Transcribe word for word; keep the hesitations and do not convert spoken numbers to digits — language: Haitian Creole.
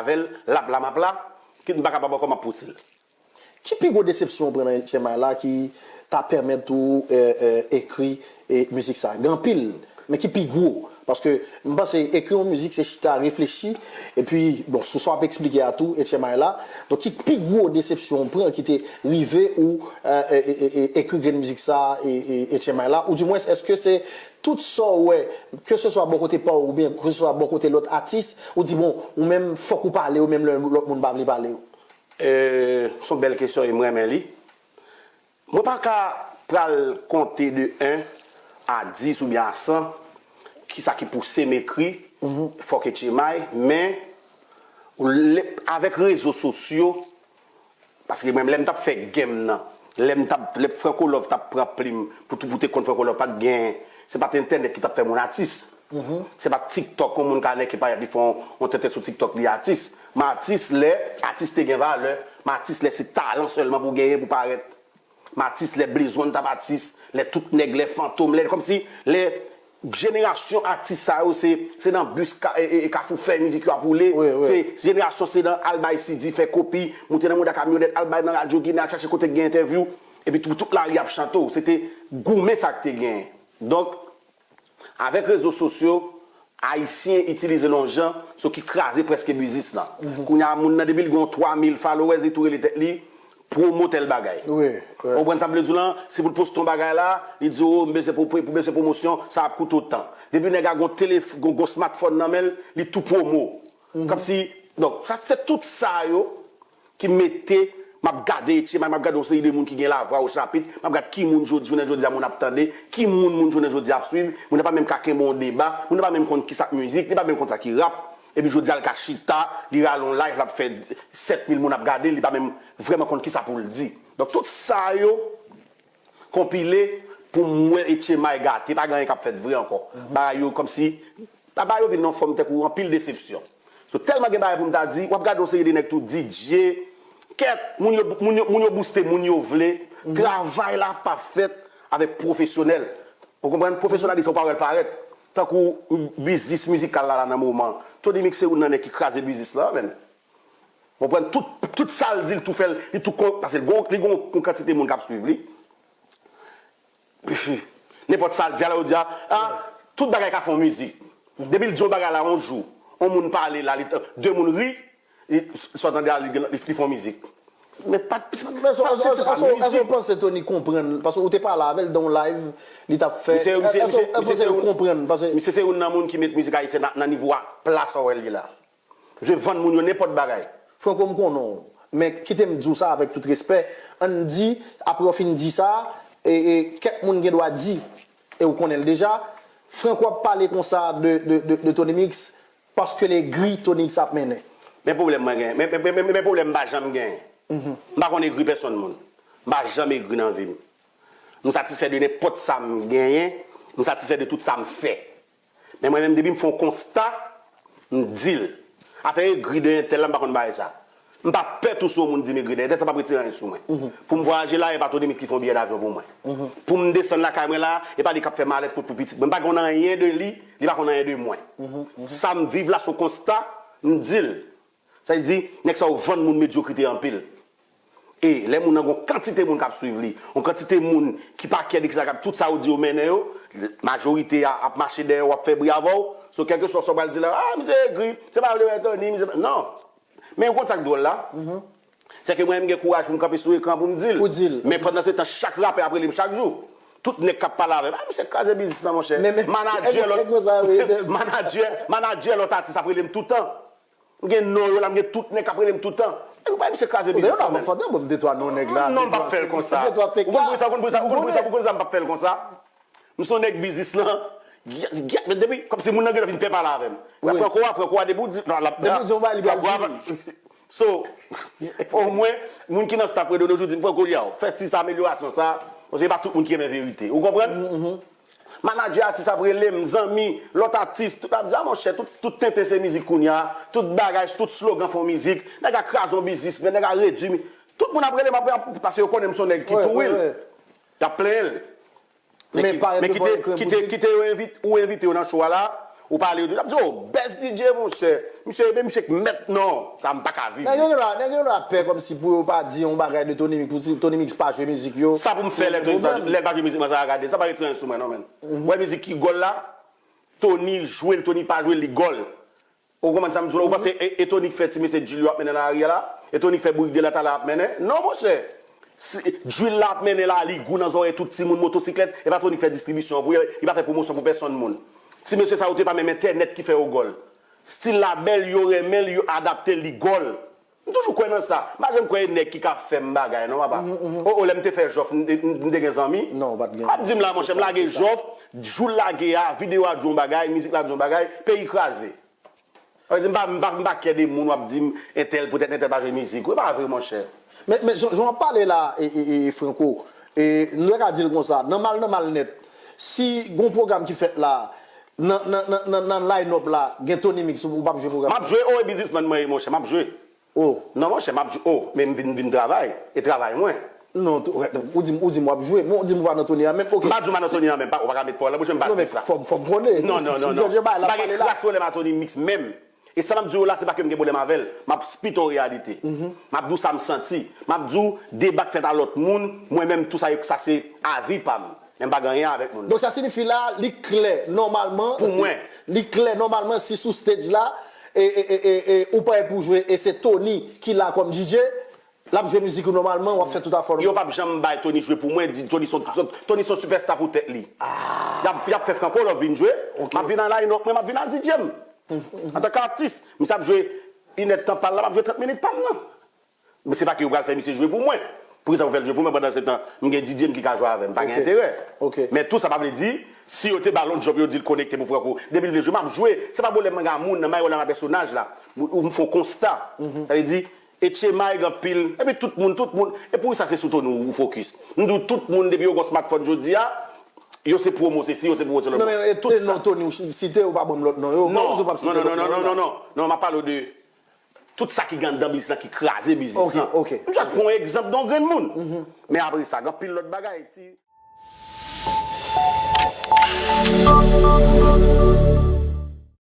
avè l, l ap la m ap la, ki m pa kapab ankò m ap pouse l. Ki pi gwo desepsyon ou pran nan H M I la ki ta pèmèt ou eh, eh, ekri eh, mizik sa? Gen anpil, men ki pi gwo? Paske m panse ekri yon mizik se chita reflechi, epi bon, sou sa w ap eksplike a tou, H M I la. Donk ki pi gwo desepsyon ou pran ki te rive ou eh, eh, eh, eh, ekri grenn mizik sa eh, eh, H M I la? Oudimwens, èske se tout sa w wè, keseswa bò kote pa w oubyen keseswa bò kote lòt atis, ou di bon, ou menm fòk ou pale, ou menm lè lòt moun pa vle pale w? Eh, se yon bèl kesyon e m renmen li. Mwen pa ka pral konte de en a dis oubyen a san kisa ki pouse m ekri Fòk Etchemay, men avèk rezo sosyo, paske mwen lè m t ap fè game nan, lè m t ap lè Franco Love t ap pran plim pou tou pou te konn Franco Love pa t gen, se pa t entènèt ki t ap fè moun atis. Se pa t TikTok yon moun ka nèke parèt li fè yon tenten sou TikTok li atis. M atis lè atis te gen valè, m atis lè se talan sèlman pou genyen pou parèt. M atis lè Blaze One t ap atis, lè tout nèg, lè Fantom, lè kòmsi lè jenerasyon atis sa yo se se nan bis Kafou Fèy mizik yo ap woule. Se jenerasyon se nan al bay CD, fè kopi, moute nan mouda kamyonèt, al bay nan radyo Ginen, al chache kote k gen entèvyou, epi tout tout lari ap chante w. Se te goumen sa k te genyen. Donk, avèk rezo sosyo, Ayisyen itilize l yon jan so ki kraze prèske biznis lan. Kounye a moun nan depi l gen yon twa mil followers li tou rele tèt li pwomo tèl bagay. Ou konprann sa m vle di w lan? Si pou l poste yon bagay la, li di w m bezwen pou pou bezwen pwomosyon, sa ap koute otan. Depi nèg la gon telef gon gon smartphone nan men l, li tou pwomo. Kòmsi, donk, sa se tout sa yo ki mete m ap gade Etchemay, m ap gade yon seri de moun ki gen lavwa o chapit, m ap gade ki moun jodi jounen jodi a moun ap tande, ki moun moun jounen jodi a ap swiv, moun nan pa menm ka kenbe yon deba, moun nan pa menm konn kisa k mizik, li pa menm konn sa ki rap, epi jodi a l ka chita, li rale yon live, l ap fè sèt mil moun ap gade l, li pa menm vrèman konn kisa pou l di. Donk tout sa yo konpile pou m wè Etchemay gate, pa gen anyen k ap fèt vre ankò. Bagay yo kòmsi Bagay yo vin nan fòm tankou anpil desepsyon. So tèlman gen bagay pou m ta di, w ap gade yon seri de nèg tou D J, kèt, moun yo moun yo moun yo booste moun yo vle, travay la pa fèt avèk pwofesyonèl. Ou konprann? Pwofesyonalis ou pa wè l parèt. Tankou biznis mizikal la la nan moman. Tony Mix se youn nan nèg ki kraze biznis la, menn. Ou konprann? Tout tout sa l di l tou fè l, li tou kon paske l gon li gon yon kantite moun k ap swiv li. Nenpòt sa l di a la yo di a, ah, tout bagay ka fè yon mizik. Depi l di yon bagay la yon jou, yon moun pale la, li, de moun ri, li, sa w tande a li, li, li fè yon mizik. Men pa, se pa, sa, se pa mizik. Èske w panse Tony konprann? Paske ou te pale avè l nan yon live, li t ap fè. Èske w panse l konprann? Paske misye se youn nan moun ki met mizik ayisyen nan, nan nivo a pla sa w wè l ye la. Misye vann moun yo nenpòt bagay. Franco, m konnen w, men kite m di w sa avèk tout respè. Ann di, apre w fin di sa, e, e, kèk moun gen dwa di, e w konnen l deja, Franco ap pale konsa de, de, de, de Tony Mix paske l egri Tony Mix ap mennen. Men pwoblèm mwen gen, men, men, men, men, men pwoblèm m pa janm gen. M pa konn egri pèsonn moun. M pa janm egri nan vi m. M satisfè de nenpòt sa m genyen, m satisfè de tout sa m fè. Men mwen menm, depi m fè yon konsta, m di l. Afè egri de entèl la, m pa konn bagay sa. M pa pè tou si yon moun di m egri de entèl, sa p ap retire anyen sou mwen. Pou m vwayaje la, e pa Tony Mix ki fè yon biyè davyon pou mwen. Pou m desann lakay mwen la, e pa li k ap fè malèt pou, pou pitit mwen. M pa konn anyen de li, li pa konn anyen de mwen. Sa m viv la, se yon konsta, m di l. Sa vle di, nèg sa yo vann moun medyokrite anpil. E lè moun nan gon kantite moun k ap swiv li, yon kantite moun ki pa kè de kisa k ap, tout sa yo di yo mennen yo, majorite a ap mache dèyè w, ap fè bri avè w. So, kèlkeswa sa w pral di la, ah, misye egri, misye pa vle wè Tony, misye pa, non. Men ou konn sa k dwòl la? Se ke mwen menm gen kouraj pou m kanpe sou ekran pou m di l. Men pandan se tan, chak rapè ap rele m chak jou. Tout nèg k ap pale avè m, ah, misye kraze biznis lan, monchè. Manadjè lòt, manadjè, manadjè lòt atis ap rele m toutan. M gen non yo la, m gen tout nèg k ap rele m toutan. Epi bay misye kraze biznis lan, menn. Non, m p ap fè l konsa. Ou konn poukisa, ou konn poukisa, ou konn poukisa, ou konn poukisa m p ap fè l konsa? M se yon nèg biznis lan. Gyèt, gyèt, men depi, kòmsi moun nan genlè vin pè pale avè m. Franco a, Franco a, depi w di, non, l ap, depi w di yon bagay, li pral di. So, omwen, moun ki nan staff Redo Nojou di m, Franco, yo, fè sis amelyorasyon sa, paske se pa tout moun ki renmen verite. Ou konprann? Manadjè atis ap rele m, zanmi, lòt atis, tout ap di, ah, monchè, tout, tout tenten se mizik kounye a, tout bagay, tout slogan fè yon mizik, nèg la kraze yon biznis, men nèg la redwi mi-, tout moun ap rele m, ap, ap, paske yo konnen m se yon nèg ki tou real. Y ap plenyen l. Men kite, kite, kite yo envit, ou envite yo nan show a la, Ou pale yo tou, y ap di, oh, best D J, monchè. Misye, men misye k mèt non. Sa m pa ka viv. Nèg yo gen dwa, nèg yo gen dwa pè kòmsi pou yo pa di yon bagay de Tony Mix, pou di Tony Mix pa jwe mizik yo. Sa pou m fè lè Tony pa, lè l pa jwe mizik mwen, sa a gade. Sa pa retire anyen sou mwen, non, menn. Ou wè mizik ki gòl la, Tony jwe l, Tony pa jwe l, li gòl. Ou konprann sa m di w la? Ou panse e, e Tony k fè ti mesye Julio ap mennen nan lari a la? E Tony k fè bourik de la talè ap mennen? Non, monchè. Si, djwil la ap mennen la, li gou nan zòrèy tout timoun, motosiklèt, e pa Tony k fè distribisyon an pou yo, li pa fè pwomosyon pou pèsonn moun. Ti mesye sa yo te pa menm entènèt ki fè yo gòl. Stil la bèl, yo renmen l, yo adapte l, li gòl. M toujou kwè nan sa. M pa janm kwè e nèg ki ka fè m bagay, non, papa. O, o, lè m te fè Jòf, m te, m te gen zanmi. Non, ou pa t gen. Ap di m la, monchè, m lage Jòf, jou l lage a, videyo a di yon bagay, mizik la di yon bagay, peyi kraze. Sa vle di, m pa, m pa, m pa kè de moun w ap di m, entèl, poutèt entèl pa jwe mizik. Ou e pa vre, monchè. Men, men jan, jan w ap pale la, e, e, e, Franco, e, nou ta ka di l konsa, nan mal, nan mal nèt, si gon pwogram ki fèt la, nan, nan, nan, nan, nan line-up la, gen Tony Mix, ou, ou p ap jwe pwogram sa? M ap jwe, o, e biznismann mwen ye, monchè, m ap jwe. Oh. Non, monchè, m ap jwe, o, men m vin, vin travay, e travay mwen. Non, t-, ou di, ou di m w ap jwe, men ou di m ou pa nan Tony a menm, ok. M pa di w m pa nan Tony a menm, pa, ou pa ka met pawòl nan bouch mwen, m pa di sa. Non, men fò, fò m konnen. Non, non, non, non. M pa gen kras pwoblèm a Tony Mix menm. E sa m ap di w la, se pa ke m gen pwoblèm avè l. M ap spit yon reyalite. M ap di w sa m santi. M ap di w deba k fèt a lòt moun, mwen menm, tou sa, sa se avi pa m. Men m pa gen anyen avèk moun. Donk, sa siyifi la, li klè, nòmalman. Pou mwen. Li klè, nòmalman, si sou stage la, e, e, e, e, e, ou parèt pou jwe, e se Tony ki la kòm D J, l ap jwe mizik ou nòmalman, w ap fè tout afè w nòmalman. Yo p ap janm bay Tony jwe pou mwen, di Tony se yon, Tony se yon sipèsta pou tèt li. Y ap, y ap fè Franco Love vin jwe, m ap vin a line-up mwen, m ap vin a D J m. Antanke atis, misye ap jwe inèdtan pa l la, m ap jwe trant minit pa m nan. Men se pa ke yo pral fè misye jwe pou mwen. Poukisa yo fè l jwe pou mwen pandan se tan m gen D J m ki ka jwe avè m? Pa gen enterè. Men tou sa pa vle di, si yo te ba l yon djòb, yo di l konekte pou Franco, depi l vle jwe, m ap jwe. Se pa pwoblèm mwen gen a moun nan, m pa gen pwoblèm a pèsonaj la. M, m fè yon konsta. Sa vle di, Etche Mike anpil, epi tout moun, tout moun. E poukisa se sou Tony ou, ou fokis? M di w, tout moun, depi yo gen smartphone jodi a, yo se pwomo sesi, yo se pwomo se lòt. Non, men, e, tout e non, Tony, ou site, ou pa ban m lòt non yo. Non, non, non, non, non, non, m ap pale w de tout sa ki gen anndan biznis lan, ki kraze biznis lan. Ok, ok. M just pran yon egzanp de yon grenn moun. Men apre sa, gen anpil lòt bagay, ti.